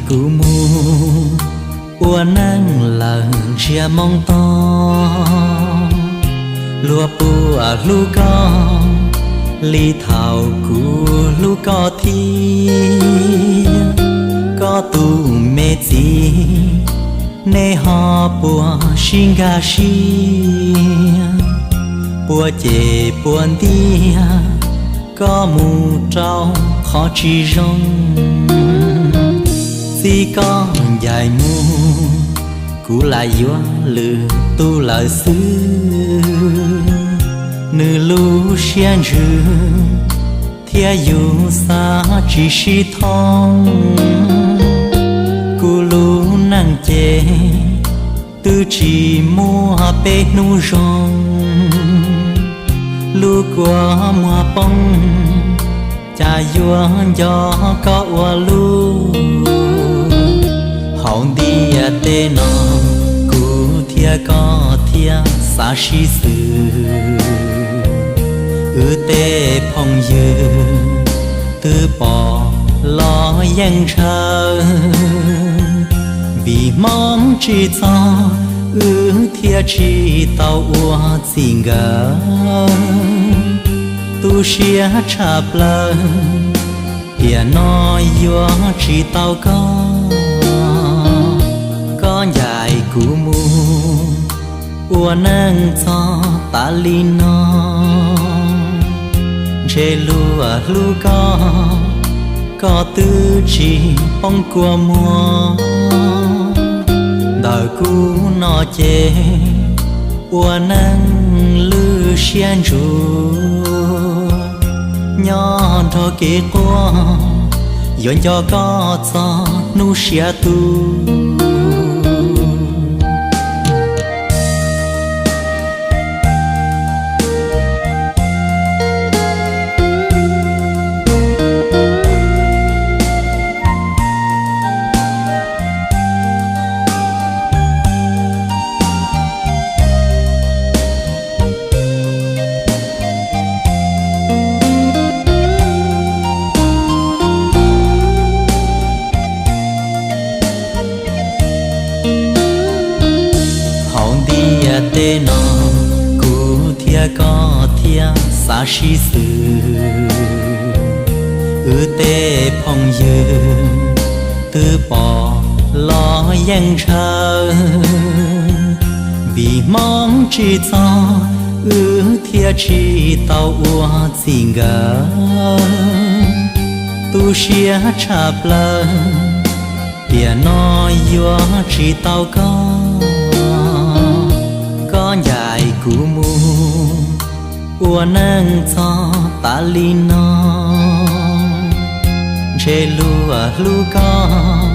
Kuv mus ua neej lawm ntsiag moo to, luag puas hlub koj li thaum kuv hlub koj thiab? Koj tus me txiv, nej ho puas sib nkag siab? Puas cem puas ntiag koj mus rau qhov tsis zoo? Txij koj ncaim mus, kuv lam yuav lwm tus lawm xwb. Nws lub siab ntsws thiab yus xav tsis sib thoob. Kuv lub neej ces twb tsis muaj peb hnub zoo. Lub kua muag poob, cas yuav nco koj ua luaj. Hauv ntiaj teb no, kuv thiab koj thiaj xav sib xws. Wb tej phooj ywg twb pom los yeej ntshaw. Vim hmoov tsis txog, wb thiaj tsis tau ua txij nkawm. Tu siab tshaj plaws, tiam no yuav tsis tau koj. Koj ncaim kuv mus ua neej txog tas li no, ntshe luag hlub koj, koj twb tsis poob kua muag. Ntawm kuv no ces ua neej lwj siab ntsuav, nyob nrog kev quaj, yuav nco koj txog hnub siav tu. Hauv ntiaj teb no, kuv thiab koj thiaj xav sib xws. Wb tej phooj ywg twb pom los yeej ntshaw. Vim hmoov tsis txog, wb thiaj tsis tau ua txij nkawm. Tu siab tshaj plaws, tiam no yuav tsis tau koj. Koj ncaim kuv mus ua neej txog tas li no, ntshe luag hlub koj,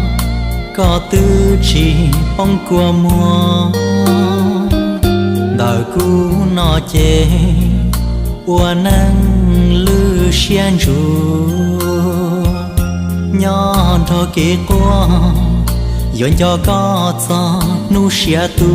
koj twb tsis poob kua muag. Ntawm kuv no ces ua neej lwj siab ntsuav, nyob nrog kev quaj, yuav nco koj txog hnub siav tu.